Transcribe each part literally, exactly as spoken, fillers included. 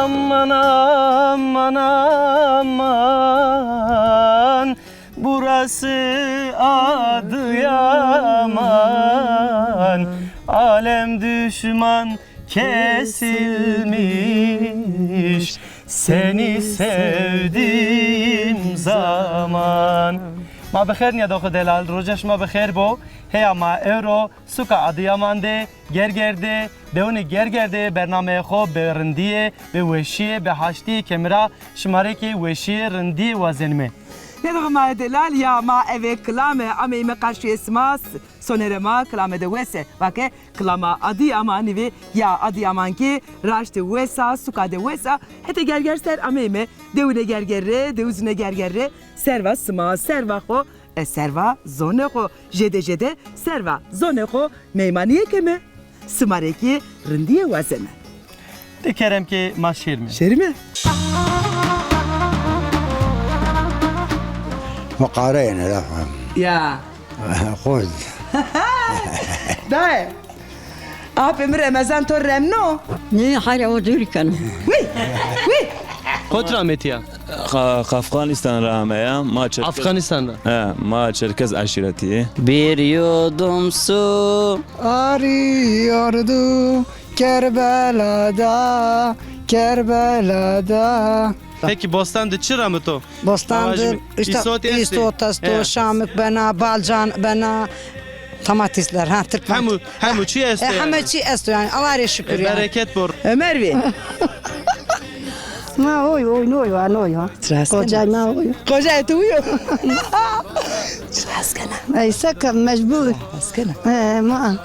Aman, aman, aman, burası Adıyaman, alem düşman kesilmiş, seni sevdiğim zaman. Ma bi xêr nîyadoxê delal, roja şima bi xêr bo. Heya ma ewro suka Adıyaman de, Gerger de, dewunê Gerger de bernameyê xo bi rindîye, bi weşîye, bi haştîye keme ra şima rê kî weşîye, rindîye wazenîme. Nêdoxê ma yê delal, ya ma eve kilame ameyme qarşîyê sima, s-, sonerê ma kilame de wes e. Vake kilama Adıyaman, nîvê ya Adıyaman kî raştê wes a, suka de wes a. Hetê Gerger ser ameyme, dewunê Gerger rê, dewizunê Gerger rê, serva sima, serva xo, e, serva zonê xo, jêde jêde serva zonê xo meymanîye keme. Sima rê kî rindîye wazeme. De kerem ke ma şêrme. Şêrme? Muqare yene lafam. Ya. Xort. Dayê. Apê mi Remezan to remno? Nê, hala o dûrî keno. Wî! Wî! Kot ra amê tîya? Ka-, Kafganistan ra ameya. Ma Çerkez. Afganistan ra. He, ma Çerkez eşîretî yê. Bir yudum su arıyordu Kerbela'da, Kerbela'da. Peki bostan de çi ramito? Bostan de îsot esto, şamik bena, balcan bena, domatesler, ha, tirk. Hemû, hemû çi esto. E, hemû çi esto yanî. Allah rê şukir yanî. Bereket bor. Ömer Bey. Ma oy, oy, oy, oy, oy. Kocay ma oy. Kocay tu uyo. Çi hes kena? Ey, seke mecbur. Hes kena. E, ma.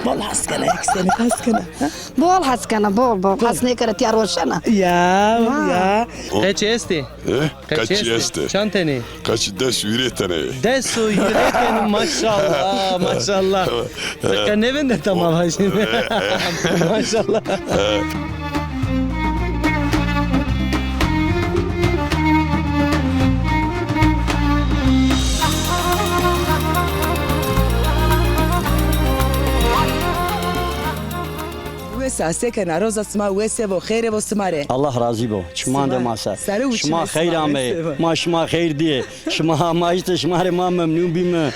Bol hes kena, ekseni hes kena. Bol hes kena, bol, bol. Hes nêkena, tîya roşena. Ya, ya. Qeçî estê? E? Qeçî estê? Çand tenê? Qeçî des û hîrê tenê. Des û hîrê tenê, maşallah, maşallah. Seke nêvindeta ma vajîne. Maşallah. Wes a, se kena, roza sima wes vo, xêr vo sima rê. Allah razî bo. Çiman de ma ser. Şima xeyr ameyê. Ma şima xeyr dîyê. Şima ama îşte şima rê ma memnun bîme.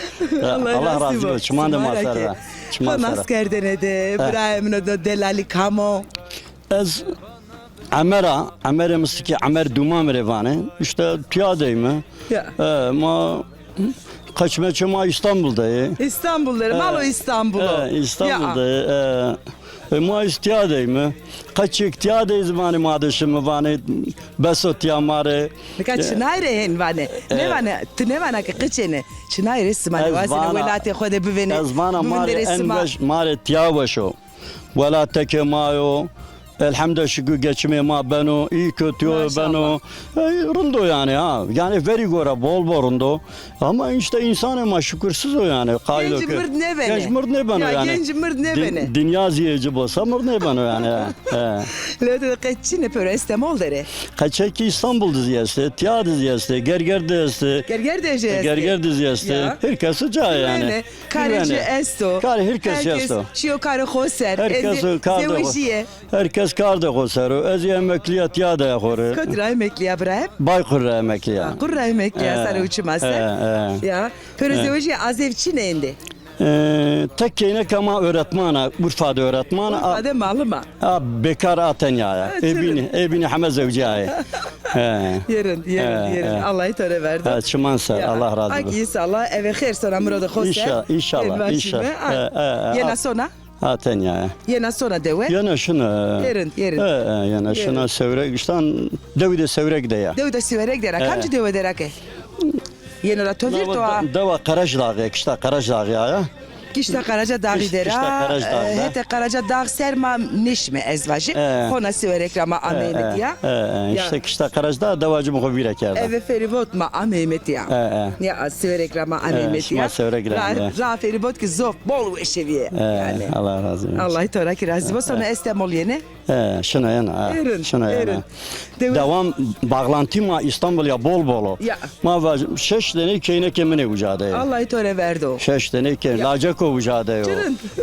Allah razî bo. Çiman de ma ser. Çiman ser. Nas kerdene de, birayê min o do delalî kam o? Ez Emer a, Emerê Mistikî, Emer Dûma mi rê vanê. Îşte tîya de yîme. Ya. E, ma qeçmeçê ma Îstanbul de yê. Îstanbul de yê, e, mal o Îstanbul o. E, Îstanbul de yê, e. E, ma îş tîya de yîme. Qeçêk tîya de zî vanê ma de şime, vanê bes o tîya ma rê. Nika çinay rê hên vanê. E. Nêvanê, ti nêvana ke qeçêne. Çinay rê sima nêwazenê welatê xo de bivênê. Ez vana ma rê en weş, ma rê tîya weş o. Welateke ma yo. Elhamdülillah şukur geçimê ma beno, îyî kötüyî beno. Ey, rind o yanî ha. Yanî verî gore bol bol rind o. Ama îşte însanê ma şukursuz o yanî. Qayîl o ke genc mird nêbenê. Genc mird nêbeno yanî. Genc mird nêbenê. Dinya zî ê ci bo se mird nêbeno yanî. He. Lewê to de qeç çinê pêro Estemol de rê? Qeçekî Îstanbul de zî estê, tîya de zî estê, Gerger de estê. Gerger de jî estê. Gerger de zî estê. Her kes o cayê yanî. Karê ci esto. Karê her kes esto. Şîyo karê xo ser. Her kes o kar de xo. Zewejîye. Her kes kar de xo ser o. Ez emeklîya tîya de ya xo rê. Kotî ra emeklîya birayê? Baykur ra emeklîya. Baykur ra emeklîya, sare û çima ser. Ya. Pêro zewejîye, azêv çinê êndî? E, tek keyneka ma öğretman a, Urfa de öğretman a. Urfa de malim a. A, bekar a, tenya ya. Ê bînî, ê bînî heme zewcîyayê. He. Yerin, yerin, yerin. Allahî to rê verdo. Ha, çiman ser, Allah razî bo. Akî înshallah eve xêr sona mirodê xo ser. Înşallah, înşallah. Yena sona? Ha, tenya ya. Yena sona dewe? Yena şina. Yerin, yerin. He, he, yena şina Sêwreg, îşte dewî de Sêwreg de ya. Dewî de Sêwreg de ra. Kamcî dewe de ra ke? Yeno ra to vîr to a? Dewa Qerec Daxî, kişta Qerec Daxî ya. Kişta Qaraca Daxî de ra, e, hetê Qaraca Dax ser ma nêşime ez vajî. E. Hona Sêwreg ra ma ameyme tîya. E, e, îşte kişta Qaraca Dax dewa ci mi xo vîre kerda. Eve ferîbot ma ameyme tîya. E, e. Ya, Sêwreg ra ma ameyme tîya. Şima Sêwreg ra. Ra, ra ferîbot ki zof bol weşe vîye. E, yanî. Allah razî bo. Allah to ra ki razî bo. Sona Estemol yenê? E, şina yena, e, şina yena. Dewam, bağlantî ma Îstanbul ya bol bol o. Ya. Ma va şeş tene keynekê min ê uca de. Allah to rê verdo. Şeş tene key-, laceko uca de yo.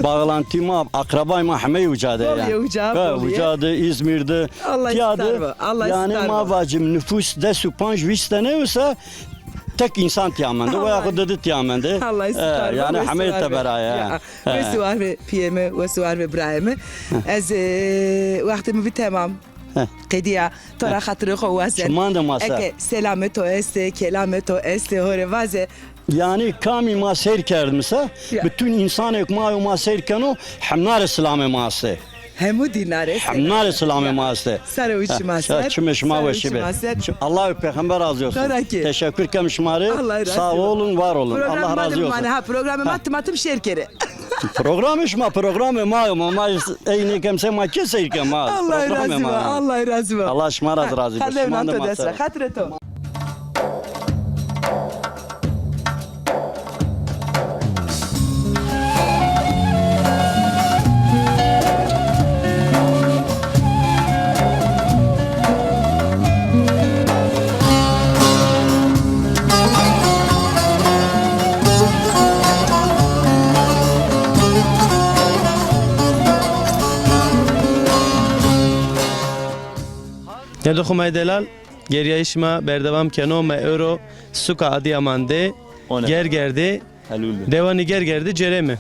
Bağlantî ma, akrabay ma hemey uca de ya. Bol ya, uca, bol ya. Uca de, İzmir de. Allah star bo. Allah star bo. Yanî ma vacim nüfus des û panc vîst tene ise tek însan tîya mende. Weya xo didi tîya mende. Allah star bo. Yanî hemey tebera ya. Wes û war be pîyê mi, wes û war be birayê mi. Ez, e, wextê mi bi temam. Qedîya, to ra xatirê xo wazen. Şima de ma ser. Eke selamê to estê, kelamê to estê, ho rê vaze. Yanî kamî ma seyr kerd mise, bütün însanêk ma yo ma seyr keno, hemna rê silamê ma estê. Hemû dîna rê. Hemna rê silamê ma estê. Sare û çima ser. Çimê şima weşî be. Allah û pêxember razî olsun. Teşekkür kem şima rê. Sağ olun, var olun. Allah razî olsun. Programê ma, ha, programê ma timatim şêr kerê. Programê şima, programê ma yo, ma, ma ey nêkem se ma ke seyr kem ma. Allah razî bo, Allah razî bo. Allah şima ra razî bo. Xatirê to. Nêdo xo may delal, geriyayîş ma berdewam keno, ma ewro suka Adiyaman de, Gerger de, dewanî Gerger de cêreme.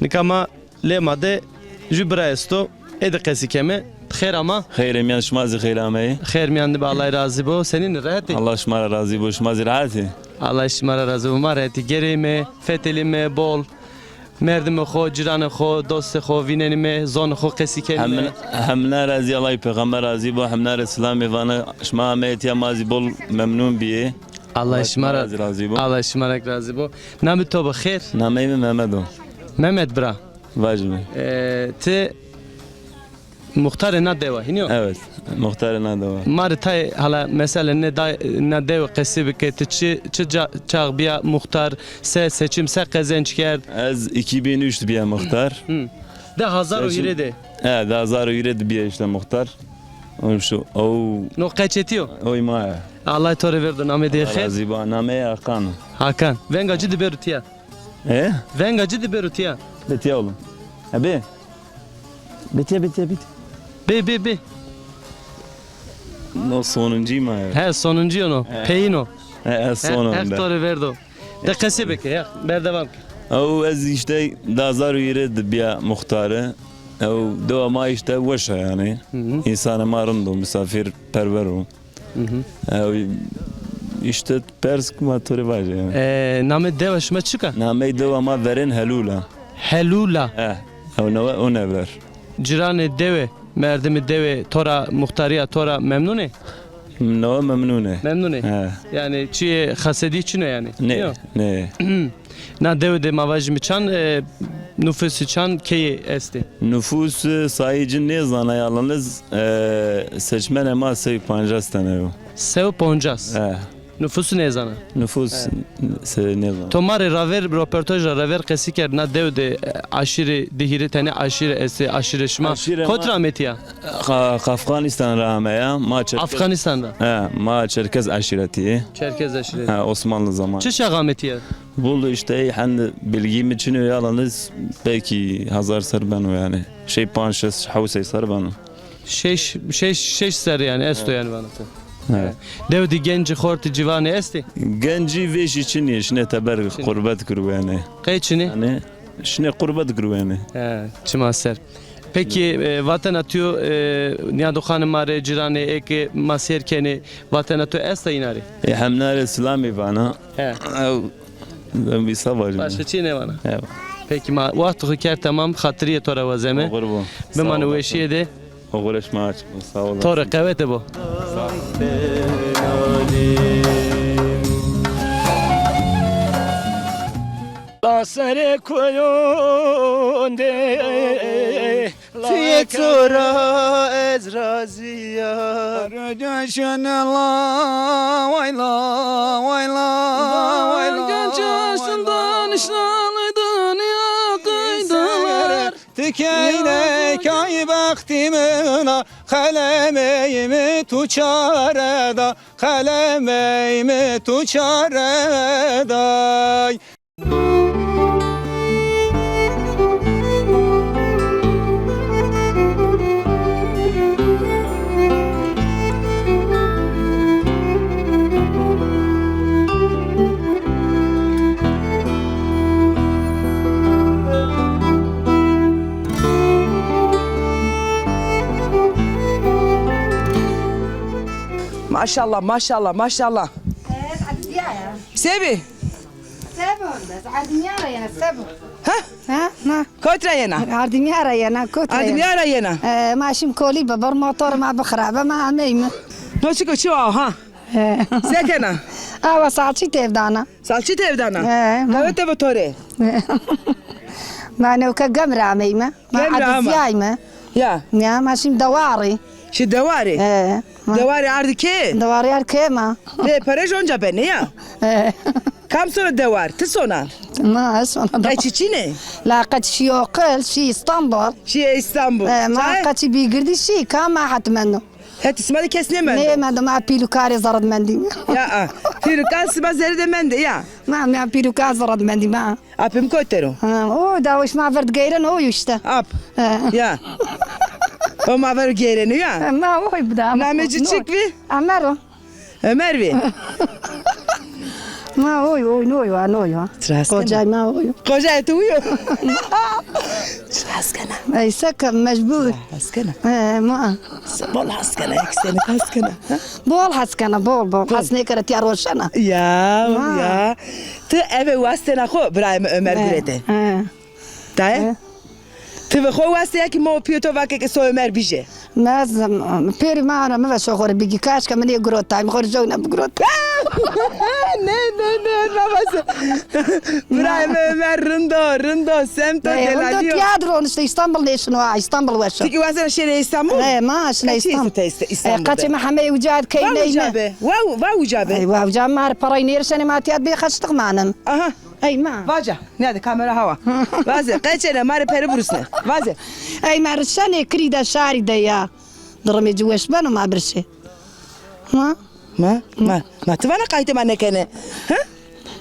Nika ma lê ma de jü bira esto. Ê de qesî keme. Xêr ama? Xêr ê mîyan, şima zî xêr ameyî. Xêr mîyan de be, Allah razî bo. Senîn ê, rehet ê? Allah şima ra razî bo, şima zî rehet ê? Allah şima ra razî bo. Ma rehet ê. Gereyme, fetelîme bol. Merdimê xo, cîranê xo, dostê xo vînenîme, zonê xo qesî kenîme. Hemna, hemna ra zî Allah pêxember razî bo, hemna rê silamê vana. Şima ameyê tîya ma zî bol memnun bîyê. Allah şima ra, Allah şima ra razî bo. Namê to bi xêr? Nameyê mi Mehmet o. Mehmet bira. Vajîme. E, ti muxtarê na dewa, hînî yo? Evet, muxtarê na dewa. Ma rê tayê hala mesela ne da, na dewe qesî bike, ti çi, çi ça-, çax bîya muxtar, se seçim, se qezenc kerd? Ez iki bin üç de bîya muxtar. Hı. De hazar û hîrê de. E, de hazar û hîrê de bîya îşte muxtar. Oy şu, ow. No qeçetî yo? Oy ma ya. Allah to rê verdo, namê de xêr. Razî ba, namê Hakan. Hakan. Venga ci de bêro tîya. E? Venga ci de bêro tîya. Bê tîya oğlum. E bê. Bê tîya, bê tîya, bê tîya. Bê, bê, bê. No sonuncî ma ya. He, sonuncî yo no. He. Peyîn o. He, he, sonon de. Heq to rê verdo. De qesê bike ya, berdewam ke. Ew ez îşte di hazar û hîrê de bîya muxtare. Ew dewa ma îşte weş a yanî. Hı hı. Însanê ma rind o, misafîrperwer o. Hı hı. Ew îşte pers ma to rê vaje yanî. E, namê dewa şima çik a? Namey dewa ma Verên Helûl a. Helûl a. E, ew newe o never. Ciranê dewe, merdimê dewe to ra, muxtarîya to ra memnun ê? Newe memnun ê. Memnun ê? He. Yanî çiyê xesedî çin o yanî? Nê, nê. Na dewe de ma vajîme çand, e, nufusî çand keyî estê? Nufus, e, sayî ci nêzana, yalnız, e, seçmenê ma sey û pancas tene yo. Sey û pancas? He. Nufus nêzana. Nufus se nêzana. To ma rê raver, roportaj ra raver qesî kerd, na dew de, e, aşîrê di hîrê tenê aşîre estê, aşîrê şima kot ra ame tîya? Afganistan ra ame ya. Ma Çerkez. Afganistan ra? He, ma Çerkez aşîretî yê. Çerkez aşîretî. He, Osmanlı zamanı. Çi çax ame tîya? Bul işte, hende bilgî mi çin o, yalnız belkî hazar ser beno yanî. Şey, panc şeş hewsey ser beno. Şeş, şeş, şeş serrî yanî esto yanî vana. Evet. Dew de gencî, xortî, ciwanî estî? Gencî vêşî çinî yê, şinê teber qurbet girwenê. Qey çinî? Yanî şinê qurbet girwenê. He, çima ser. Pekî, e, vatena tu, e, nîyadoxanê ma rê, ciranê ê ke ma sêr kenê, vatena tu esta îna rê? E, hemna rê silamî vana. He. Ew, ben bir savaş. Başka çî nêvana. Evet. Pekî ma wext xo kerd temam, xatirîyê to ra wazeme. Oxir bo. Bimane weşîye de. Oxirê şima aç. Sağ olun. To rê qewete bo. La serê koyon de. Tîyê to ra ez razî ya. Roca şona la way la, way la, way la. Genç yaşından işnalı dünya kıydılar. Keynekay bextî min a, xelemey mi tu çare da, xelemey mi tu çare day. Maşallah, maşallah, maşallah. Evet, hadi ya. Sebi. Sebon bes, ardimîya ra yena, sebon. Ha? Ha? Na. Kot ra yena? Ardimîya ra yena, kot ra yena. Ardimîya ra yena. E, ma şim kolî bibir, motor ma bixirabe, ma ameyme. No çiko çi wa ha? E. Se kena? Awa salçî têvdana. Salçî têvdana? E, ma. Dawe têvo to rê? E. Ma newke gem ra ameyme. Ma adizîyayme. Ya. Ya, ma şim dewarî. Şi dewarî? E, ma. Dewarî ardî kê? Dewarî ard kê ma. Lê pere jî onca benê ya. E. Kam sono dewar? Ti sona? Ma, ez sona dewar. Qeçî çinê? La qeçî şî oqil, şî Îstanbul. Şî Îstanbul. E, ma qeçî bîgirdî şî, kam ma het mendo. Hetî sima de kes nêmendo? Nêmendo, ma pîl û karê zerre de mendîme. Ya, a. Pîl û kar sima zerre de mendê ya. Ma, ma pîl û kar zerre de mendîme. Apê mi kotero? Ha, o da o şima ver de geyren o işte. Ap. Ha. Ya. O ma ver geyreno ya. Ha, ma oy bida. Namê ci çik vî? Ömer o. Ömer vî. Ma oy, oy, no yo, no yo. Ti rast kena. Kocay ma oy. Kocay tu yo. Ti rast kena. Ey seke mecbur. Rast kena. He, ma. Bol rast kena, ek sene rast kena. Bol hes kena, bol, bol. Hes nêkere tiya roşena. Ya, ya. Ti eve wastena xo birayê mi Ömer gurete. He. Daye? He. Ti ve xo waste ya ki ma û pîyê to vake ke so Ömer bije? Ma ez, pêrî ma ra mi ve şo xo rê bigî. Kaşke mi nêgurotay, mi xo rê jewna bigurotay. Ne, ne, ne, ma vase. Birayê mi Ömer rind o, rind o, semt o, delalî yo. Rind o, tiya de ronişte, Îstanbul nêşino ha, Îstanbul weş o. Ti kî wazena şêrê Îstanbul? He, ma şina Îstanbul. Qeçî îsta Îstanbul de? E, qeçê mi hemeyî uca de keyneyne. Va uca be, va, va uca be. Ey, va uca, ma rê perey nêrişenê, ma tiya de bê xeçtiq manim. Aha. Ey ma. Vaca, nîyade kamera hawa. Vaze, qeçêne, ma rê pere birusne. Vaze. Ey ma rişenê kirî de şarî de ya. Dirimê ci weş beno ma birişê. Ma? Ma, ma, ma. Ti vana qaytê ma nêkenê. Ha?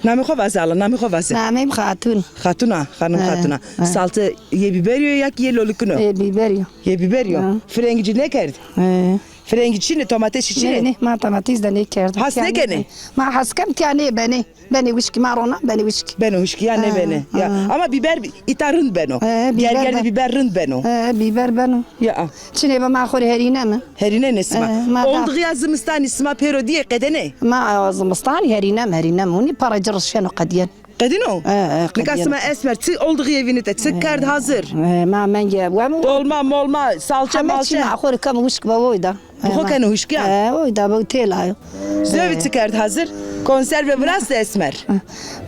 Namê xo vaze ala, namê xo vaze. Namê mi Xatun. Xatun a, xanim Xatun a. He. Saltê yê bîberî yo ya ki yê lolikun o? Yê bîberî yo. Yê bîberî yo. Ha. Firengî ci nêkerd? He. Firengî çin ê, domates çin ê? Nê, nê, ma domates de nêkerdim. Has nêkenê? Ma hes kem tiya nêbenê. Benê wişkî, ma rona benê wişkî. Beno wişkî ya nêbenê. Ya. Ha. Ama bîber îta rind beno. He, bîber. Gerger de bîber rind beno. He, bîber beno. Ya. Çinê be ma xo rê herîneme. Herînenê sima. He, ma da. Oldixîya zimistanî sima pêro dîyê qedenê? Ma, e, zimistanî herînem, herînem. Hunî para ci rişeno qedîyen. Qedîno? E, e, qedîyen. Nika sima esmer, çi oldixîye vînite, çi kerd hazir? E, ma menge wem. Dolma, molma, salçe, malçe. Heme çî ma xo rê kem wişk be oy da. Bi xo keno huşk ya? E, oy da, bo têla yo. Zovî çi kerd hazir? Konserve viraste esmer?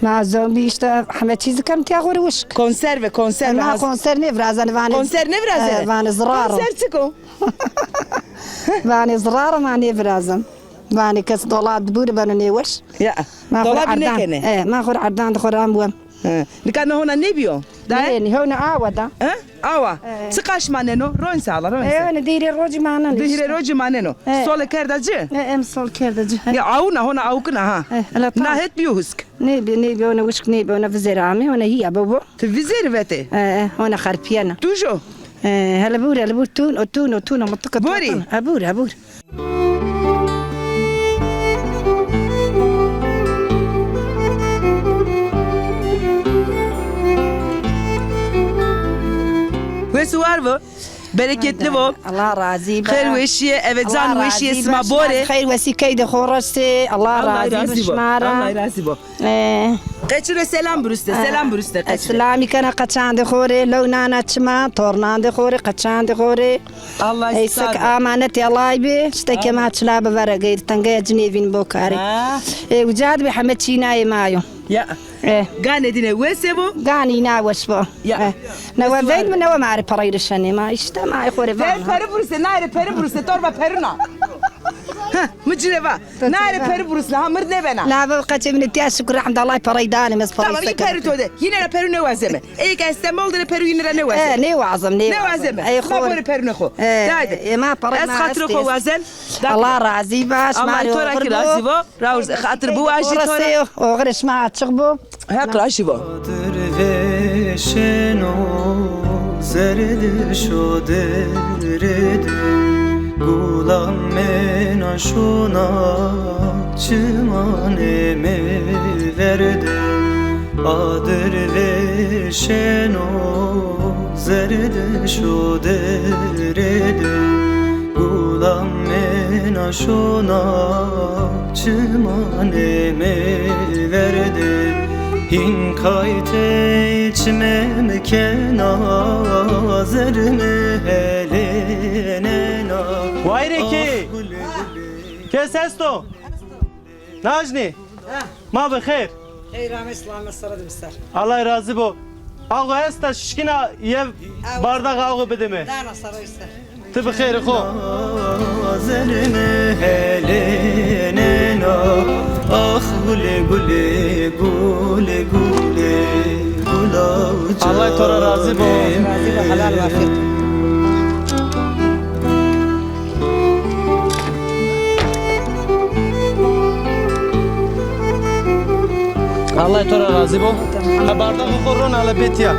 Ma zovî işte heme çî zî kem tiya xo rê huşk. Konserve, konserve hazir. Ma konserve nêvirazan, vanê. Konser nêvirazan? E, vanê zirar o. Konser çik o? Vanê zirar o, ma nêvirazan. Vanê kes dolab di bûrî beno nêweş. Ya. Dolabî nêkenê? E, ma xo rê erdan di xo ram wem. He. Nika no hona nêbîyo? Daye? Nê, nê, hona awa da. He? Awa. He. Çiqaş maneno? Ronî sala, ronî sala. E, hona di hîrê rocî maneno. Di hîrê rocî maneno. He. Sole kerda ci? E, em sol kerda ci. He. Ya awna, hona awkina ha. He, ela tamam. Na het bîyo husk. Nêbî, nêbî, hona wişk nêbî, hona vizêr amê, hona hîya bobo. Ti vizêr vetê? E, e, hona xerpîyena. Tujo? E, hele bûr, hele bûr, tûn, o tûn, o tûn, o mitik, o tûn. Borî? E, bûr, e, bûr. Wes û war vo. Bereketli vo. Allah razî be. Xêr weşîye, eve can weşîye sima borê. Xêr wesî keydê xo resê. Allah razî be şima ra. Allah razî bo. Ee. Qeçî rê selam birusne, selam birusne qeçî rê. Selamî kena qeçandê xo rê, lew nana çima, tornandê xo rê, qeçandê xo rê. Allah. Ey sek amanetê Ellay bê, işte ke ma çila bi vera geyr tengeya ci nêvîn bo karê. Ha. Ê uca de bê heme çînayê ma yo. Ya. E. Ganê dîne wes ê bo? Ganê îna wes bo. Ya. E. Ne we veyn mi ne we ma rê perey rişenê ma. İşte ma xo rê vana. Ver peri buruse, na rê peri buruse, torba perina. Ha, mi ci rê va. Nare peru burusna, ha, mird nêbena. La, baba, qeçê min tiya, şukur, elhamdulillah, perey danê, ez perey. Tamam, î peru to de. Yine ra peru nêwazeme. Ey ke Stenbol de peru yine ra nêwazeme. E, nêwazem, nêwazem. Nêwazeme. Ey, ma xo. Bore perunê xo. E, dayde. E, ma perey. Ez xatirê xo wazen. Allah razî ba, şima rê oxir bo. Allah to ra kî razî bo. Rawz xatir biwajî to ra. Oxirê şima açiq bo. Heq razî bo. Adir vêşeno zerdişo dere de, gulan mena şona çimanê mê verde. Adir vêşeno zerdişo dere de, gulan mena şona çimanê mê verde. Hîn kaytê çimê mi kena, zerrê mi helênena. Wayrekî! Ah, gulê, gulê. Kes esto? Najnî? Ha. Ma bi xêr. Xeyr ame, selamet sere de biser. Allah razî bo. Ağo esta, şikîna yew bardax ağo bide mi. Dana sere biser. Ti bi xêrê xo. Zerrê mi helênena, ax gulê gulê, gulê gulê, gula uca. Allah to ra razî bo. Razî bo, helal wafî. Allah to ra razî bo. Ha, bardaxê xo ron ale bê tiya.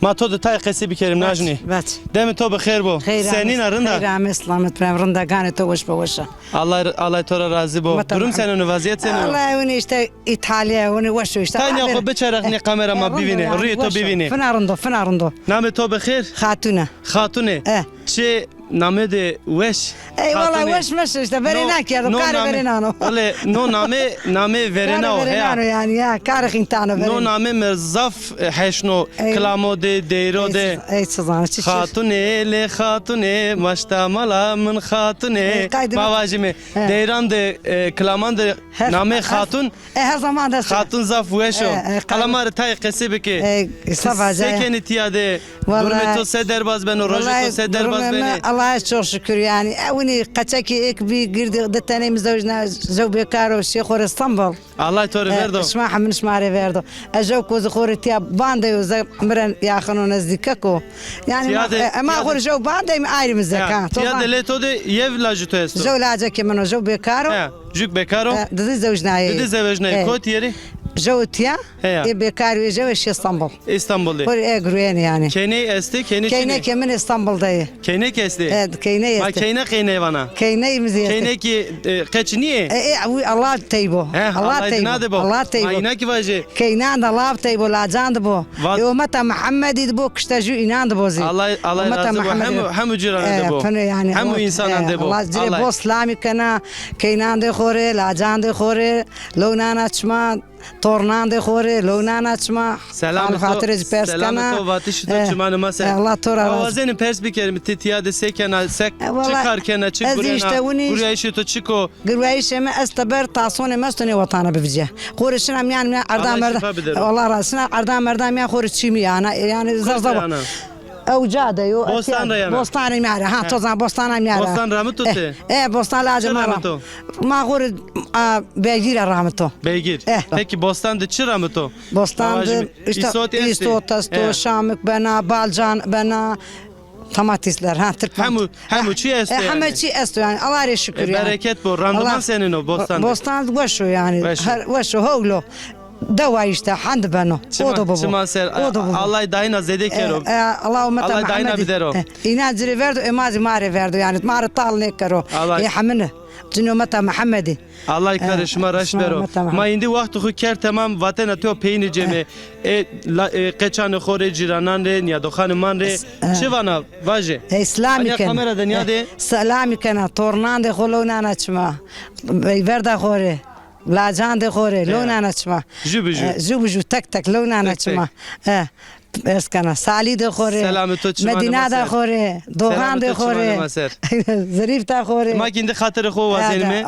Ma to de tayê qesî bikerîm, Najnî. Vat. Demê to bi xêr bo. Senîn a, rind a? Xeyr ame, selamet bira, rind a, ganê to weş be, weş a. Allah, Allah to ra razî bo. Durum senên o, vazîyet senên o? Allah, winî îşte Îtalya, winî weş o îşte. Tanya xo biçerexnî, kamera ma bivînê, rîyê to bivînê. Fina rind o, fina rind o. Namê to bi xêr? Xatûn a. Xatûn ê. E. Çi namê de weş. Ey wala, weş meş îşte, verêna kerdo, karê verênan o. Wele no name, name verêna o, heya. Karê verênan o yanî, ya, karê xîntan o, verêna. No name mi zaf, e, heşno, kilamo de, deyro de. Ey çi zana, çi çi. Xatûn ê, lê xatûn ê, maşta mala min xatûn ê. Ey, qayde. Ma vajîme, deyran de, e, kilaman de namê xatûn. E, her zaman da. Xatûn zaf weş o. E, e, hala ma rê tayê qesî bike. E, se vaze. Se kenî tiya de? Durumê to se derbaz beno, rojê to se derbaz benê? Allah'a çok şükür yanî. E, winî qeçekî êk bî, girdî di tenê mi zewcna, zew bêkar o, şî xo rê Stenbol. Allah to rê verdo. E, şima hemin şima rê verdo. E, jew kozî xo rê tiya bande yo, ze mi rê yaxin o, nezdîkek o. Yanî ma, e, ma xo rê jew bande mi, ayrî mi zek ha. Tiya de lê to de yew lajê to esto? Jew lacekê min o, jew bêkar o. Jûk bekar o? E, didi zewcnayê. Didi zewcnayê. E. Kot yerî? Jew tiya. Heya. Ê bêkar wê jew şî Stenbol. Stenbol de. Xo rê e girwenî yanî. Keyney estê, keyney çinê? Keynekê min Stenbol de yê. Keynekî estê? E, keyney estê. Ma keyne keyney vana. Keyney mi zî estê. Keynekî, e, qeç nîyê? E, e, Allah tey bo. He, Allah tey bo. Allah tey bo. Ma îna kî vajê. Keynan de lav tey bo, lacan de bo. Ê ummeta Muhammedî de bo, kişte jû înan de bo zî. Allah, Allah razî bo. Hemû, hemû cîranê de bo. Hemû însanan de bo. Allah ci rê bol selamî kena. Keynandê xo rê, lacandê xo rê, lownana çima, tornandê xo rê, lownana çima. Selamê to, xatirê ci pers kena. Selamê to, vatişê to çimanê ma ser. Allah to ra razî. Wazenî pers bikerîm, ti tiya de se kena, se, çi kar kena, çi gurena, gureyayîşê to çik o? Girweyişê mi ez teber tasonê mi esto nê wetana bivîcîya. Xo rê şina mîyan mîyan erda merda. Allah razî, şina erda merda mîyan xo rê çî mîyan, yanî zazava. Ew ca de yo. Bostan ra yana. Bostan ra mîyan. Ha, to zan bostan ra mîyan. Bostan ramito ti? E, bostan lacê ma ra. Ma xo rê, a, beygîr ra ramito. Beygîr. Peki bostan de çi ramito? Bostan de îşte îsot esto, şamik bena, balcan bena. Tamatîsler, ha, tirk. Hemû, hemû çî esto yanî. Hemû çî esto yanî. Allah rê şukir yanî. Bereket bo. Randiman senîn o bostan de? Bostan weş o yanî. Weş o. Weş o, hewlo. Dewa îşte, hend beno. Odo bibo. Çiman ser. Odo bibo. Allah dayîna zêde kero. E, Allah ummeta Muhammedî. Allah dayîna bidero. E, înan ci rê verdo, e, ma zî ma rê verdo yanî. Ma rê tal nêkero. E, hemine. Cinê ummeta Muhammedî. Allah karê şima raşt bero. Ma îndî waxtê xo kerd temam, vatena to peyînê cême. E, la, e, qeçanê xo rê, cîranan rê, nîyadoxanê man rê. Çi vana, vaje. E, selamî kena. Kamera de nîyade. E, selamî kena. Tornandê xo lownana çima. Verda xo rê. Lacandê xo rê. Lownana çima. Jû bi jû. E, jû bi jû, tek tek lownana çima. E. Eskana, Salî de xo rê, Medîna de xo rê, Doxan de xo rê, Zerîf de xo rê. Ma kî îndî xatirê xo wazenîme.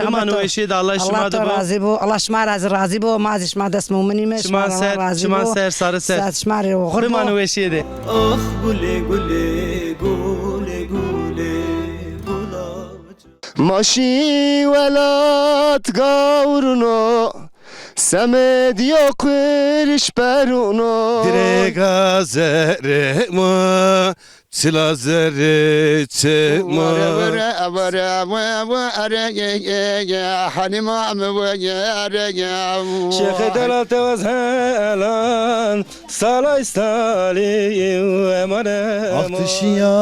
Bimano weşîye de, Allah şima de bo. Allah şima ra zî razî bo, ma zî şima dest muminîme, şima ra razî bo. Çiman ser, sare ser. Şima rê oxir bo. Bimano weşîye de. Ax gulê gulê, gulê Ma şî welat gawrino, semedî yo qiriş perûno. Dirêga zerrê ma, çila zerrê çê ma. Were, were, were, were, were, ye, ye, ye, hanîma mi were, ye, ye. Şêxê delal tewez helan, salay salî û eman eman. Axtişîya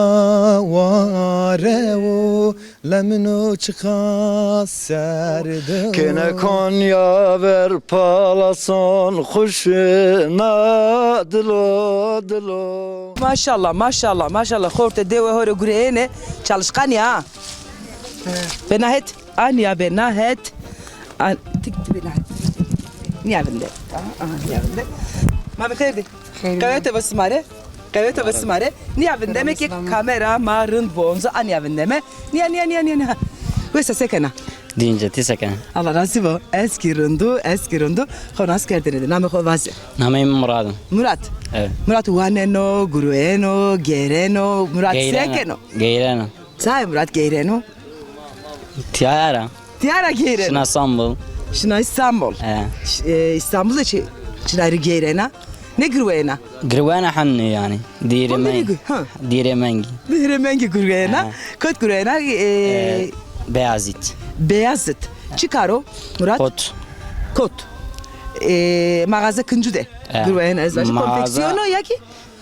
ware û Lemino çiqa serd o. Kêne Konya ver palason xuşina dilo dilo. Maşallah, maşallah, maşallah. Xortê dewe ho rê gureyêne, çalışkan ya ha. Bena het, anya bena het. An, tik, tik bena het. Nîya vinde. Aha, aha, nîya vinde. Ma bi xêr dî. Xêr. Qewete be sima rê. Qewete be sima rê. Nîya vindeme ke kamera ma rind bo, onca a nîya vindeme. Nîya, nîya, nîya, nîya, nîya. Wesa se kena? Dînce, ti se kena? Allah razî bo. Ez kî rind o, ez kî rind o. Xo nas kerdêne de. Namê xo vaze. Nameyê mi Murat o. Murat. Evet. Murat waneno, gurweno, geyreno. Murat se keno? Geyreno. Çayê Murat geyreno? Tîya ra. Tîya ra geyreno? Şina Îstanbul. Şina Îstanbul. He. Ş-, e, Îstanbul de çi, çina rê geyrena? Ne girweyena? Girweyena henne yanî. Dîrê mengî. Ha. Dîrê mengî. Dîrê mengî girweyena. He. Kot girweyena? E, e, Beyazıt. Beyazıt. Çi kar o, Murat? Kot. Kot. E, mağaza kincî de girweyena ez vajî. Konfeksiyon o ya kî?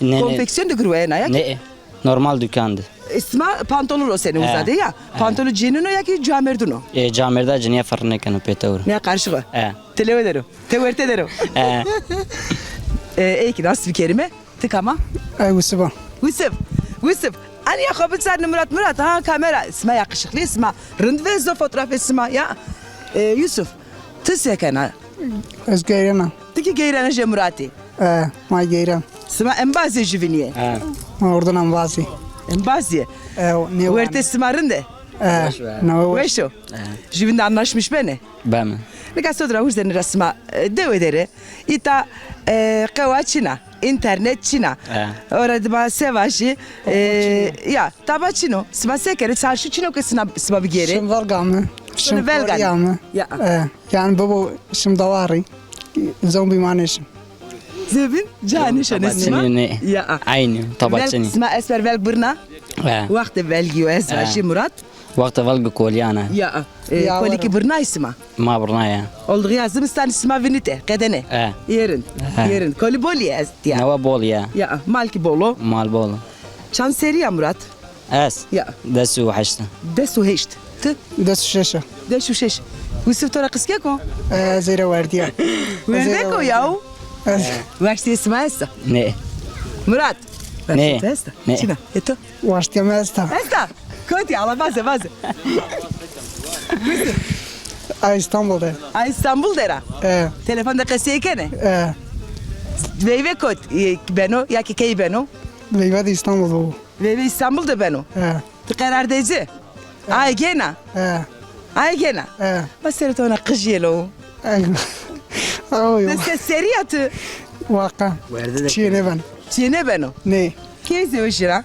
Ne, ne. Konfeksiyon de girweyena ya kî? Ne. Normal dükkan de. E, sima pantolon o senî uza de ya. He. Pantolon cenîno ya kî camêrdîno? E, camêrda cenî ya ferq nêkeno pê tewr. Ne karışık o. He. Ti lewe der o. Ti werte der o. He. E, ey kî nas bikerîme. Ti kam a? Ey Wisif a. Wisif. Wisif. Anya xo biçarne Murat, Murat. Ha kamera. Sima yakışıklı, sima rind vêzo fotoğrafê sima ya. E, Yusuf. Ti se kena? Ez geyrena. Ti kî geyrena jê Muratî? E, ma geyren. Sima embazê jüvinî yê? E. Ma ordin embazî. Embazî yê? E, ne. Wertê sima rind ê? E, ne weş. Weş o? E. Jüvin de anlaşmış benê? Beme. Nika sodra hurzenî ra sima, e, dewe der ê. Îta, e, qewa çin a. Înternet çin a. E. Ora dima se vajî, e, ya, taba çin o. Sima se kerê? Çarşu çin o ke sima, sima bigêrê? Şim velg ame. Şim velg ame. Ya. E, yanî bibo şim dewarî. Zewbî ma nêşim. Zewbîn ca nêşenê sima? Taba çin o, ne. Ya. Aynî, taba çin o. Sima esmer velg birna? E. Wextê velgî yo ez vajî Murat. Wextê velg kolîyan a. Ya. E, ya, kolî kî birnay sima? Ma birnaya. Oldiğîya zimistanî sima vinite, qedene. E. Yerin. E. Yerin. Kolî bolî est ya. Newe bol ya. Ya, mal kî bol o. Mal bol o. Çand serî ya Murat? Ez? Ya. Des û heşt. Des û heşt. Ti? Des û şeş a. Des û şeş. Wisif to ra qizkek o? E, zêre werdî ya. Werdek o yaw? Ez. Weştê sima esta? Ne. Murat. Ne. Weştê to esta? Ne. Çina? E to? Waştîya mi esta. Esta. Kotî, ala vaze, vaze. A Îstanbul de. A Îstanbul der a? E. Telefon de qesey kenê? E. Veyve kot, e, beno, ya kî key beno? Veyve de Îstanbul bo. Veyve Îstanbul de beno? E. Ti qerardêci? E. Aye gêna? E. Aye gêna? E. Ma serê to na qijî yê lo. Ay. Oy. Ti se serî ya ti? Waqa. Çîyê nêbeno. Çîyê nêbeno? Nê. Key zewejî ra?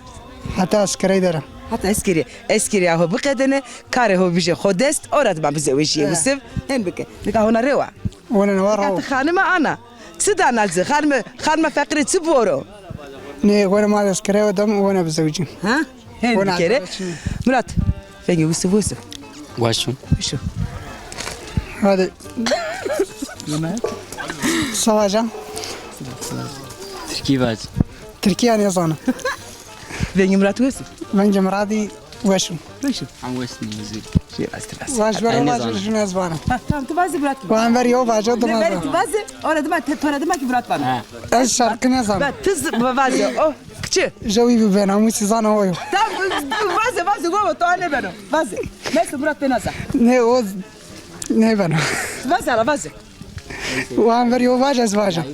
Heta eskerey der a. Heta eskerî. Eskerîya ho biqedene, karê ho bijê xo dest, ora dima bizewejîyê. He. Wisif, hen bike. Nika hona rewa. Wene newa raw. Nika ti xanime ana. Çi dana ci? Xanime, xanime feqîrê çi boro? Nê, wene ma eskerey o dem, wene bizewejî. Ha? Hên bikerê. Murat, vengê Wisif, Wisif. Weş o. Weş o. Hadi. Savaşa. Tirkî vac. Tirkîya nêzana. Vengê Murat Wisif. Vengê Muratî weş o. Weş o. An weş nî müzik. Şey, astır, astır. Vac, ver, vac, jû nêzana. Ha, tamam, tu vaze Murat. Wan ver yo vac, tu vaze. Ver, tu vaze. Ora dima, te, tora dima kî Murat vana. Ha. Ez şarkı nêzana. Ver, tu z-, vaze. Oh. Kiçi. Jewî bi benamûsî zana oyo. Tam, vaze, vaze, gogo, to nêbeno. Vaze. Neyse, Murat bena za. Ne o, nêbeno. Vaze, ala, vaze. Wan ver yo vac, ez vaca.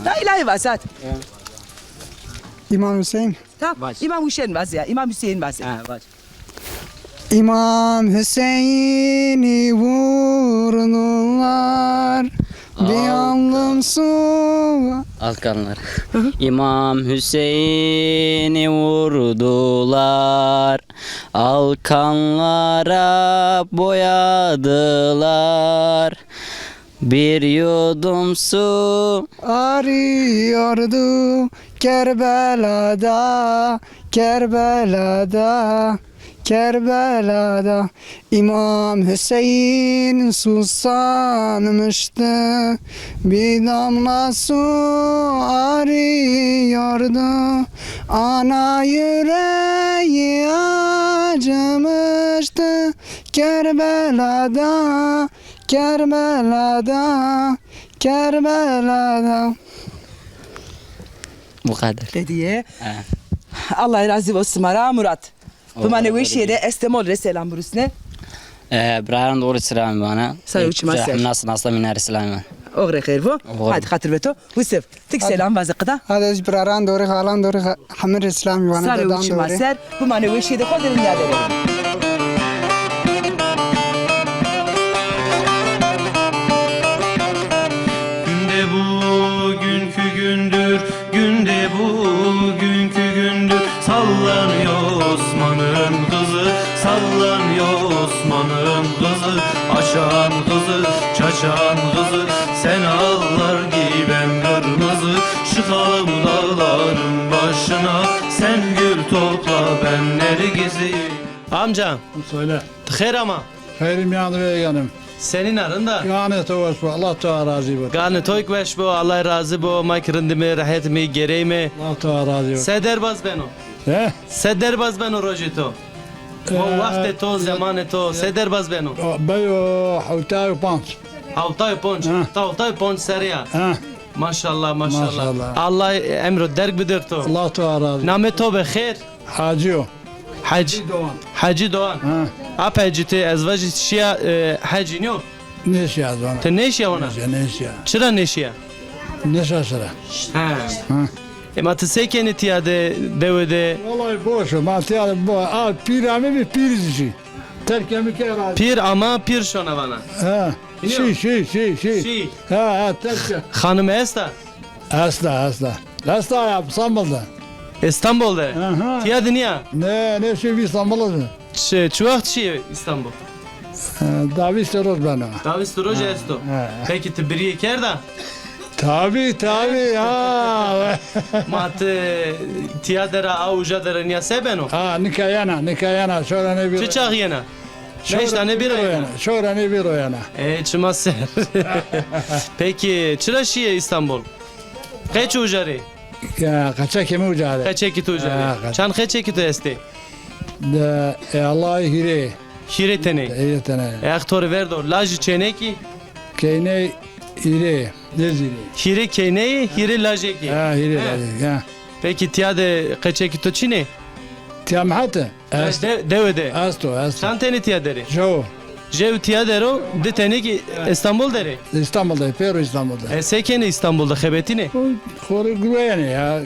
Dayı, dayı, vaze, hadi. İmam Hüseyin. Tamam, İmam Hüseyin vaze ya, İmam Hüseyin vaze. Ha, vaze. İmam Hüseyin'i vurdular, bir aldım su. Al kanlar. Hı hı. İmam Hüseyin'i vurdular, al kanlara boyadılar. Bir yudum su arıyordu Kerbela'da, Kerbela'da. Kerbela'da İmam Hüseyin susamıştı. Bir damla su arıyordu. Ana yüreği acımıştı. Kerbela'da, Kerbela'da, Kerbela'da. Bu kadar. Hediye. Ha. Allah razı olsun, Mara Murat. Bimanê weşîye de Estemol rê selam birusne. E, biraran doğru selam bana. Sağ ol, çima ser. Nasıl, nasıl miner selam. Oxre xeyr bo. Hadi xatir ve to. Husef, tik selam vaze qida. Hadi ez biraran doğru, xalan doğru, hemir selam bana. Sağ ol, çima ser. Bimanê weşîye de xo de rind ya de. Günde bugünkü gündür, günde bugünkü gündür. Sallanıyor Osman'ın kızı, sallanıyor Osman'ın kızı. Açan kızı, çaçan kızı, sen al nar gibi ben kırmızı. Çıkalım dağların başına, sen gül topla ben nergizi. Amca. Söyle. Xêr ama. Xeyrî mîyan de bê yeganîm. Senîn a, rind a? Ganê to weş bo, Allah to ra razî bo. Ganê to kî weş bo, Allah razî bo. Ma kî rind îme, rehet îme, gerê îme. Allah to ra razî bo. Se derbaz beno? He? Se derbaz beno rojê to? O, ee, wextê to, zemanê to, se derbaz beno? Beyo hewtay û panc. Hewtay û panc. Ha. Ta hewtay û panc serrî ya. Ha. Maşallah, maşallah. Maşallah. Allah emro derg bidir to. Allah to ra razî. Namê to be xêr? Hacî yo. Hec. Hacî Doğan. Hacî Doğan. Ha. Ap Hecî tê, ez vajî şîya, e, Hecî nîyo? Nêşîya ez vana. Ti nêşîya vana? Nêşîya, nêşîya. Çira nêşîya? Nêşa sira. He. Ha. E, ma ti se kenî tîya de, dewe de? Wellahî boş o, ma tîya de bo-, a, pîr amê bî, pîr zî şî. Terkê mi ke ra. Pîr ama pîr şona vana. Ha. Şî, şî, şî, şî. Şî. Ha, ha, terkê. Xanim esta? Esta, esta. Esta ya, İstanbul de. İstanbul de? Aha. Tîya de nîya? Ne, ne şey bir İstanbul de. Çi, çi wext şî İstanbul? E, da vîst roj beno. Da vîst roj esto. Ha. Peki ti birîye kerda? Tabii, tabii, ha. Ma ti tîya de ra a uca de ra nîya se beno? Ha, nika yena, nika yena, şora ne bir. Çi çax yena? Beş tane bir oyana. Şora ne bir oyana. E, çima ser. Peki, çira şîye İstanbul? Qeç uca rê? Ya, qeçekê mi uca rê. Qeçekî to uca rê. Ha, qeç- Çand qeçekî to estê? De, e, Allah hîrê. Hîrê tenê. Hîrê tenê. E, ex to rê verdo. Lajî çênê kî? Keyney hîrê. Nêzîrê. Hîrê keyneyî, hîrê lajekî. Ha, hîrê lajekî, ha. Peki, tîya de qeçekî to çin ê? Tîya mi hete? Est. De-, dewe de. Esto, esto. Çand tenî tîya der ê? Jew. Jew tîya der o, di tenî kî İstanbul der ê? İstanbul de, pêro İstanbul de. E, se kenê İstanbul de, xebetînê? Xo rê gureyenê ya,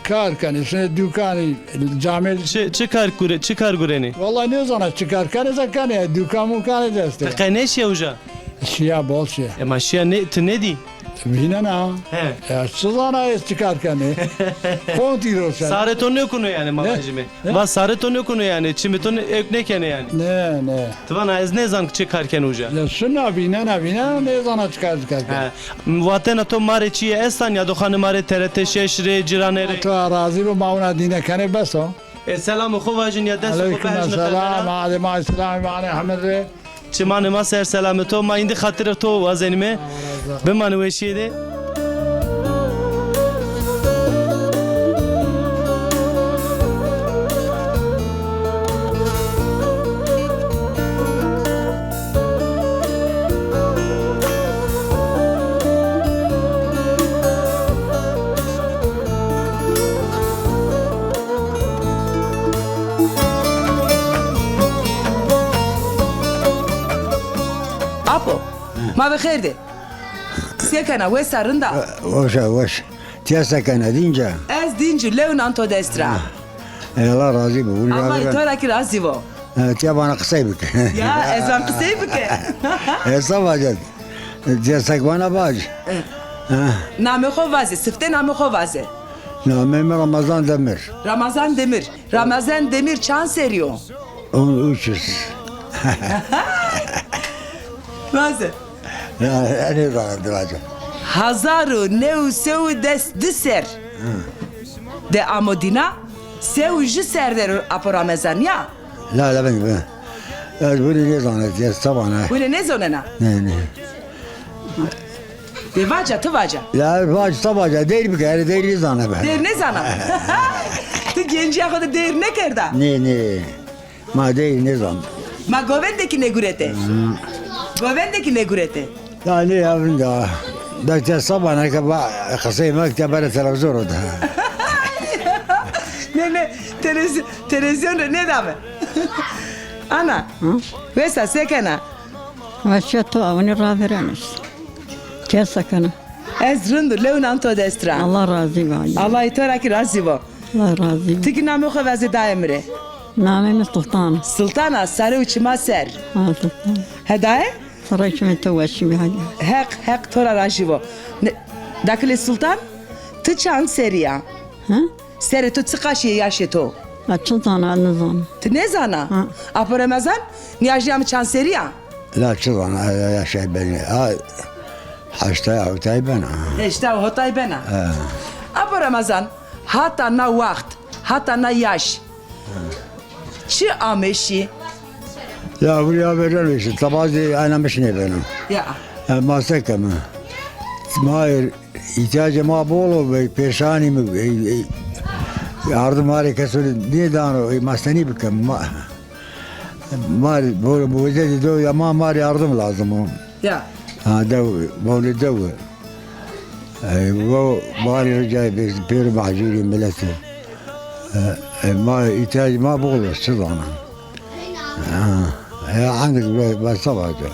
kar kenê, şinê dukanî, camê. Çi, çi kar gure-, çi kar gurenê? Wellahî nêzana çi kar kenê, se kenê ya, dukan mukanê de estê. Ti qe nêşîya uca? Şîya, bol şîya. E, ma şîya nê, ti nêdî? Vînena. He. Ya, çi zana ez çi kar kenê? Kontî roşen. Sarê to nêkuno yanî, ma vajîme. He? Va sarê to nêkuno yanî, çimê to nê-, ewk nêkenê yanî. Ne, ne. Ti vana ez nêzan çi kar keno uca. Ya şina vînena, vînena, nêzana çi kar, çi kar kenê. He. Vatena to ma rê çîyê estan ya, doxanê ma rê T R T şeş rê, cîranê rê. To razî bo, ma wina dîne kenê, bes o. E, selamê xo vajin ya, dest xo behejne qedera. Aleyküm selam, aleykum selam, aleykum selam. Çimanê ma ser selamê to, ma îndî xatirê to wazenîme. Bimanê weşîye de. Apo, ma bi xêr de. Se kena, wes a, rind a? Weş a, weş. Tîya se kena, dînc a? Ez dînc û lew nan to dest ra. Ey, Allah razî bo. Ama to ra kî razî bo. E, tîya bana qisey bike. Ya, ez van qisey bike. Hesab hacet. Tîya se ke bana vac. E. Ha. Namê xo vaze, sifte namê xo vaze. Namê mi Ramazan Demir. Ramazan Demir. Ramazan Demir çand serrî yo? On üç yüz. Vaze. Ya, ne zaman vace? Hazar û new sew û des di ser. De amo dîna, sew û ju ser der apo Ramazan ya. La, la, ben, ben. Ez bunu ne zannet ya, sabana. Bunu ne zonena? Ne, ne. De vaca, ti vaca. Ya vac, ti vaca, deyr bike, erê deyr nêzana be. Deyr nêzana? Ti gencîya xo de deyr nêkerda? Nê, nê. Ma deyr nêzan. Ma govendekî nêgurete. Hı. Govendekî nêgurete. Ya nê ya vinda. Belki sabana ke ba qisey mek de bere televîzyon de. Nê, nê, televîz-, televîzyon de nêdame. Ana, wesa se kena? Weşe to awnî raverên est. Kesa kena. Ez rind û lewnan to dest ra. Allah razî bo. Allah to ra kî razî bo. Allah razî bo. Ti kî namê xo vazê dayê mi rê. Namê mi Sultan. Sultana, sare û çima ser. Ha, Sultan. He dayê? Sare û çimê to weşî bî hadi. Heq, Heq to ra razî bo. Ne, dakilê Sultan, ti çand serî ya? Hı? Serê to çiqaş ê, yaşê to? Ma çi zana, nizana. Ti nêzana? Ha. Apo Remezan, nîyajnîya mi çand serî ya? La çi zana, ya, ya şey beni. Ha, heştay hewtay bena. Heştay hewtay bena. Ha. Apo Remezan, hata na waxt, hata na yaş, çi ame şî? Ya buraya vereceğim işte. Tabazı aynamış ne benim. Ya. E, masek mi? Mahir, ihtiyacı ma bol o, be, pêşanî mi, e, e, yardım harê kesû nêdano, e, ma senî bikim, ma, ma, bo, bo, de, de, ya ma, ma yardım lazım o. Ya. Ha, dew, bo, ne dew. E, bo, bari rica ederiz, pêro mahcûrî milletî. E, e, ma, ihtiyacı ma bol o, siz ona. Ha, e, andık be, be, savaşta.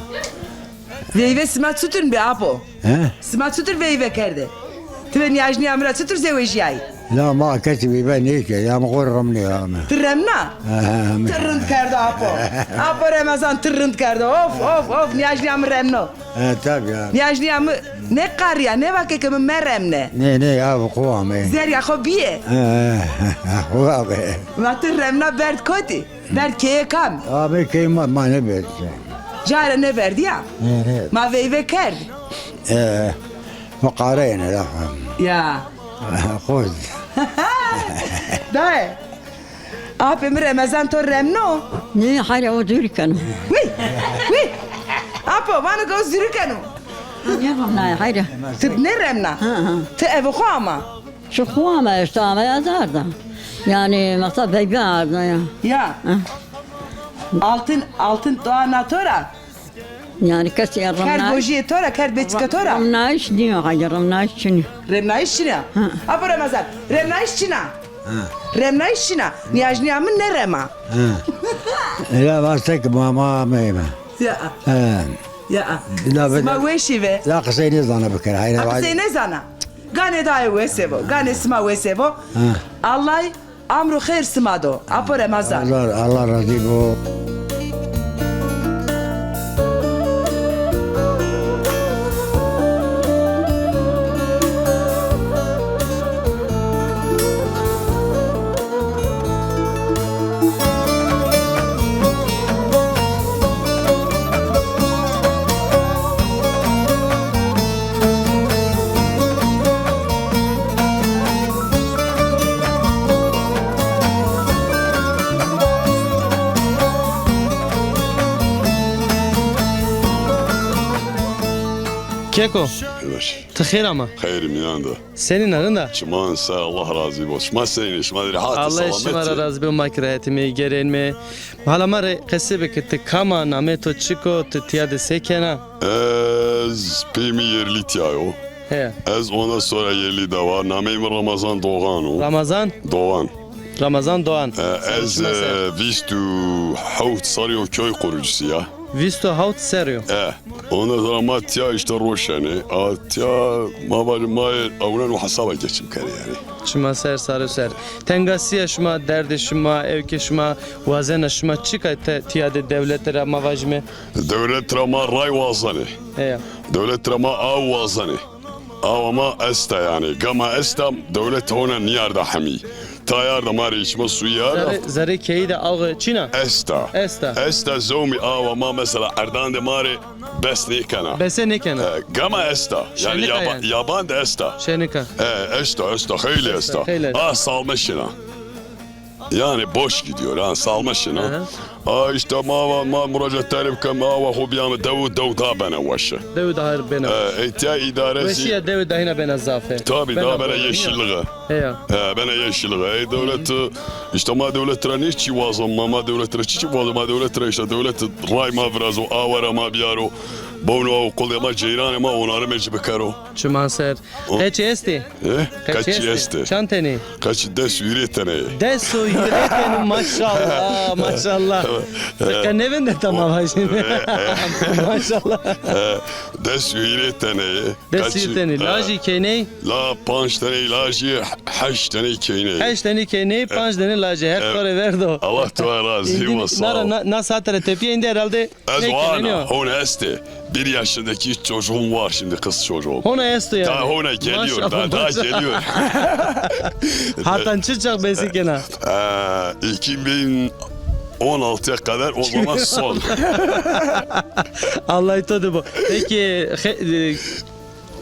Veyve sima çutur bi apo? He? Sima çutur veyve kerde? Ti ve nîyajnîya mi ra çutur zewejîyayî? La ma kesî veyve nêkerd, ya mi xo remnî ya mi. Ti remna? He, he, he. Ti rind kerdo apo. Apo Remezan ti rind kerdo. Of, of, of, nîyajnîya mi remno. He, tabii ya. Nîyajnîya mi nêqarîya, nêva ke ke mi meremne. Nê, nê, ya xo ame. Zerrîya xo bîye. He, he, he, xo ame. Ma ti remna berd kotî? Berd keye kam? Abi key ma, ma nêberd. Care nêberd ya? Nê, nê. Ma veyve kerd. E, fuqare yene la. Ya. Xo. Dayê. Apê mi Remezan to remno? Nê, hayra o zûrî keno. Wî, wî. Apo, vano ke o zûrî keno. Nêremnaya, hayra. Ti nêremna? Ha, ha. Ti eve xo ama? Çi xo ama, işte ama ez arda. Yani mesela veyve arda ya. Ya. Ha. Altın, altın doğana to ra? Yani kesî ya kerd remnayîş. Bojîyê to ra, kerd beçika to ra? Remnayîş nîyo, hayır, remnayîş çinî. Remnayîş çinî ya? Ha. Apo Remezan, remnayîş çin a? Ha. Remnayîş çin a? Nîyajnîya mi nêrema. Ha. Ela vasteki ma, ma ameyme. Ya. Ha. Ya. Sima weşî ve. La qisey nêzana bikir. Hayra. Ha, qisey nêzana. Ganê dayê wese bo. Ganê sima wese bo. Ha. Allay amro xêr sima do. Apo Remezan. Allah, Allah razî bo. Keko, ti xêr ama. Xeyr mîyan de. Senîn a, rind a? Çiman ser, Allah razî bo. Şima senîn, şima rîhat ê, selamet ê? Allah şima ra razî bo, ma kî rîhetîme, gêrenîme. Hala ma rê qesey bike, ti kam a, namê to çik o, ti tîya de se kena? Ez pê mi yerlî tîya yo. He. Ez ondan sonra yerlî de wa. Nameyê mi Ramazan Doğan o. Ramazan? Doğan. Ramazan Doğan. E, ez, e, vîst û hewt serrî yo köy kurucusu ya. Vîst û hewt serrî yo. E, ondan sonra ma tîya işte roşenê. A tîya ma vajî ma ewnen û hesaba geçim kerê yanî. Şima ser, sare û ser. Tengasîya şima, derdê şima, ewkê şima, wazena şima çik a te-, tîya de dewlete ra ma vajîme? Dewlet ra ma ray wazenê. Heya. Dewlet ra ma aw wazenê. awa ma esta yanî. Gama esta, dewlet hona nîyarda hemî. Tayar da ma rê içma suyu yar da. Zerê, zerê keyî de awe çin a? Esta. Esta. Esta zewmî awa ma mesela erdandê ma rê bes nêkena. Bese nêkena. E, gama esta. Yanî yaba-, yanî yaban de esta. Şenik a. E, esta, esta, xeylê esta. Esta, xeylê esta. A salme şina. Yani boş gidiyor ha, salma şina. Aha. A işte ma va, ma muracaat tarif kem, ma va xo biyame dewu, dew da bena weşe. Dewu da bena weşe. E, etiya idare zî. Weşiya dewu da hina bena zafe. Tabii, da bena yeşilliğe. Heya. E, bena yeşilliğe. Ey dewlet, işte ma dewlet ra ne çi wazon, ma, ma dewlet ra çi çi wazon, ma dewlet ra işte dewlet ray ma virazo, awara ma biyaro. Bowno aw qulê ma, ceyranê ma onarime ci bikero. Çiman ser. Qeçî estê? E? Qeçî estê. Çand tenê? Qeçî des û hîrê tenê. Des û hîrê tenê, maşallah, maşallah. Ti qe nêvindeta ma vajîme. Maşallah. E, des û hîrê tenê. Des û hîrê tenê. Lajî keyney? La panc tenê lajî, heşt tenê keyney. Heşt tenê keyney, panc tenê lajî. Heq to rê verdo. Allah to razî bo, sağ ol. Nara na, na saate ra tepîya îndî herhalde. Ez o ana, hona estê. Bir yaşındaki çocuğum var şimdi, kız çocuğum. Hona esto yani. Daha hona geliyor, maşallah, daha, daha maşallah. Geliyor. Hatan çi çax besi kena? Ee, iki bin on altıya kadar o zaman son. Allah to de bo. Peki, he, e,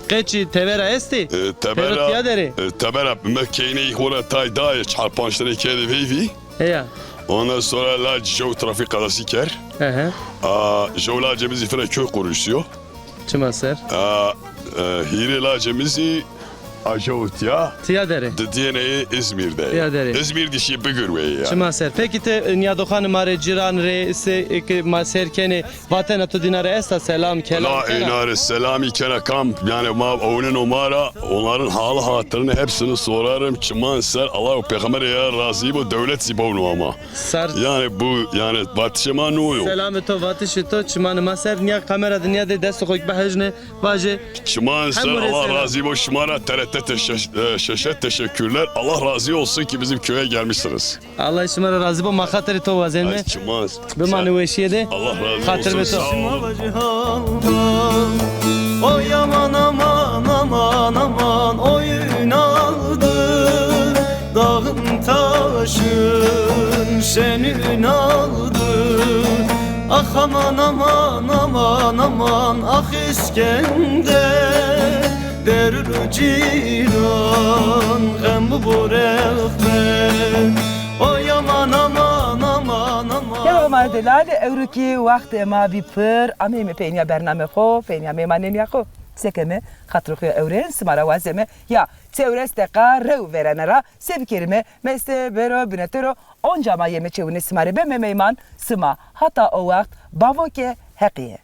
qeçî tebera estê? E, tebera, tebera, e, tebera, me keyney xora tay daye, çar panc tane kedi veyvi. Heya. Ondan sonra la jew trafik kazası ker. Hı hı. A, jew lacê mi zî fina köy kurucusu yo. Çima ser? A, e, hîrê lacê mi zî a jew tiya. Tiya derê. Di diyenê İzmir'de. Tiya derê. İzmir dişi bigir weye ya. Çima ser? Peki ti, e, nîyadoxanê ma rê, cîran rê, se, e, ke ma ser kenê, vatena to dîna rê esta, selam, kelam kena? La ina rê selamî kena kam, yani ma ewneno ma ra, onların halı hatırını hepsini sorarım. Çiman ser, Allah û peyxamberê ya razî bo, dewlet zî bowno ama. Sar. Yani bu, yani vatişê ma no yo. Selamê to, vatişê to çimanê ma ser. Nîya kamera de nîya de destê xo bihejne, vaje. Çiman ser, Allah razî bo şima ra, T R T teşe-, e, şeşe teşekkürler. Allah razı olsun ki bizim köye gelmişsiniz. Allah şima ra razî bo, ma xatirê to wazenme. Ay, çiman. Bimanê weşîye de. Allah razı olsun. Xatir be to. Sağ olun. Oy aman aman aman aman, oy Ünal'dı dağın taşın şen Ünal'dı. Ah aman aman aman aman, ah İskender, derûn cîran xem bu rexme. Oy aman aman aman aman. Helo ma delal, ewro kî wextê ma bî pir, ameyme peynîya bernamê xo, peynîya meymanênîya xo. Sekeme xatirê xo ya ewren sima ra wazeme ya çewres deqa rew verene ra se bikerîme, meste bero, binete ro, onca ma yeme çewunê sima rê, beme meyman sima. Hata o wext bavo ke Heqîye.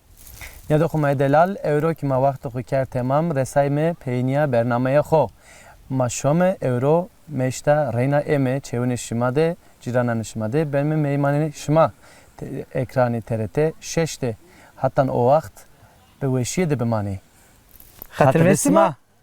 Nîyadoxê ma yê delal, ewro kî ma wextê xo kerd temam, resayme peynîya bernameyê xo. Ma şome ewro meşta reyna eme çewunê şima de, cîrananê şima de, beme meymanê şima. Te-, ekranê T R T şeş de. Hatan o wext bi weşîye de bimanê. Xatir ve sima.